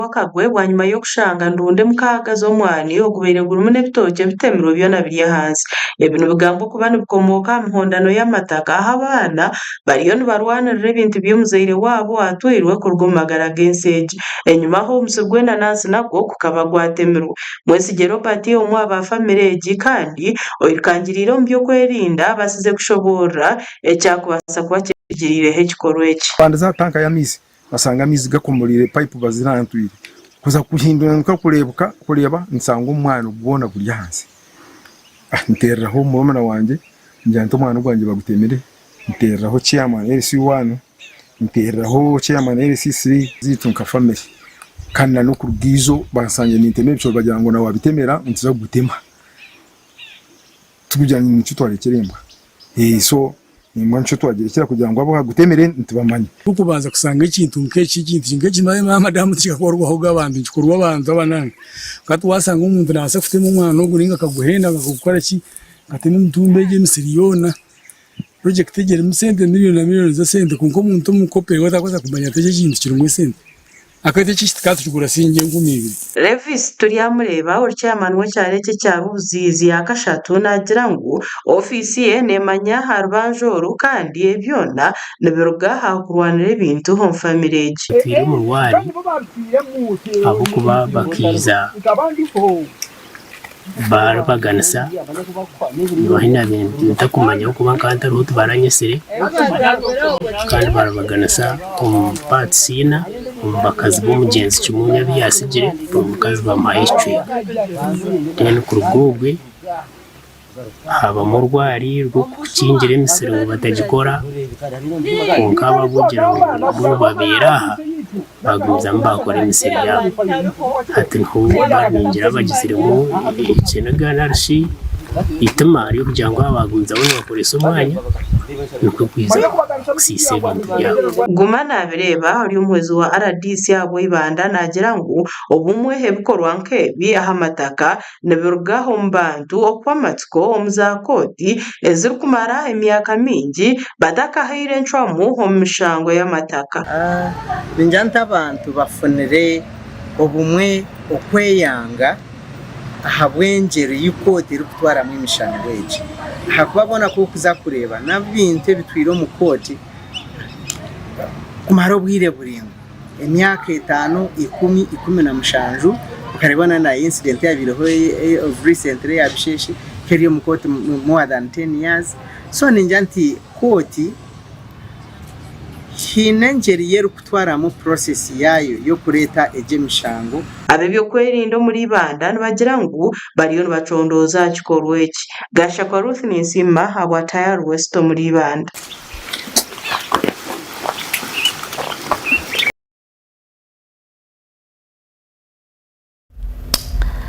Akagwe bwanyima y'okushanga ndunda emukaaga z'omwani ogubaire gurimu n'ebitookye bitemirwe byona biri ahansi. Ebi nibigambwa kuba nibikomooka aha mihondano y'amataka ahu abaana bariyo nibarwanirira ebintu by'omuzaire waabo owaatwairwe kuruga omu magara g'ensi egi. Enyimaho omusiri gw'enanansi nagwo gukaba gwatemirwe. Mwesigye Robert omwe aha ba famire egi kandi oirukangiriire omu by'okwerinda abaasize kushoboorora ekyakubaasa kuba kirugiriireho ekikorwa eki. Bandize aha tanka y'amaizi Bashanga amaizi gakomoriire payipu bazirantwire. Kuza kuhindura nka kureebuka kureeba nshanga omwani gwona guri ahansi. Nteereraho murumuna wangye ngira nti omwani gwangye bagutemire, nteereraho chairman LC one, nteereraho chairman LC three. Zaitu nka family kandi na n'okuruga ijo banshangire nintema ebicoori bagira ngu na wabitemera nituza kugutema. Tikugira ngu nikyo twarekyera embwa. So embwa nikyo twagirekyera kugira ngu abu bagutemire nitubamanya. Kubanza kushanga ekintu nk'eki, ekintu nk'eki madamu tikikakorwaho ge abantu, nikikorwa abantu abanange. Hati waashanga omuntu naabaasa kutema omwana ogu nainga akaguhenda akagukora ki, akatema emitumba egyo emisiri yoona, purojekiti egyo erimu sente miriyoni na miriyoni z'esente kwonka omuntu omukopi we tarikubaasa kumanya ngu eki ekintu kirimu esente. Akati eki tukaba tukigura siringi 2000. Levis Turyamureeba ori chairman w'ekyaro eki ekya Rubuziizi ya kashatu naagira ngu ofiisi ye neemanya aha rubanja oru kandi ebi byona nibiruga aha kurwanira ebintu omu famire egi. Batwire omu rwari ahabw'okuba bakaija Baarabaganisa ngu ahu naabaire ntakumanya ahabw'okuba nkaba ntariho tibaranyetsire kandi baarabaganisa omu paatisi ina omu bakazi b'omugyenzi Kimonyo abu yaatsigire buri mukazi bamuhayo ekicweka. Then kuruga obwe habamu orwari rw'okukingira emisiri ngu batagikora kwonka abo abarikugira ngu bo babeire aha Baagumizamu baakora emisiri yaabo. Hati niho baaringira bagiziremu ekiniga nari shi eitima ry'okugira ngu aba baagumizamu nibakoresa omwanya nikwo kwija kusiisa ebintu byabo. Guma Nabireeba ori omuhwezi wa rdc ahabwa Ibanda naagira ngu obumwe ebikorwa nk'ebi aha mataka nibiruga omu bantu okuhwa amatsiko omu za kooti ezirikumara emyaka mingi batakahaire encwamu omu mishango y'amataka. Ningira nti abantu bafunire obumwe okweyanga ahabw'engyero ei kooti erikutwaramu emishango egi ahakuba boona ku orikuza kureeba n'ebintu ebitwire omu kooti kumara obwire buraingwa. Emyaka etaano, ikumi, 17, okareeba na na incident eyabaireho of recently eya Bisheshe eri omu kooti more than ten years. So ningira nti kooti haine engyeri ei erikutwaramu process yaayo y'okureeta egyo emishango. Ab'eby'okwerinda omuri Ibanda nibagira ngu bariyo nibacondooza aha kikorwa eki. Gashakwa Ruth Ninsiima ahabwa Tayari West omuri Ibanda.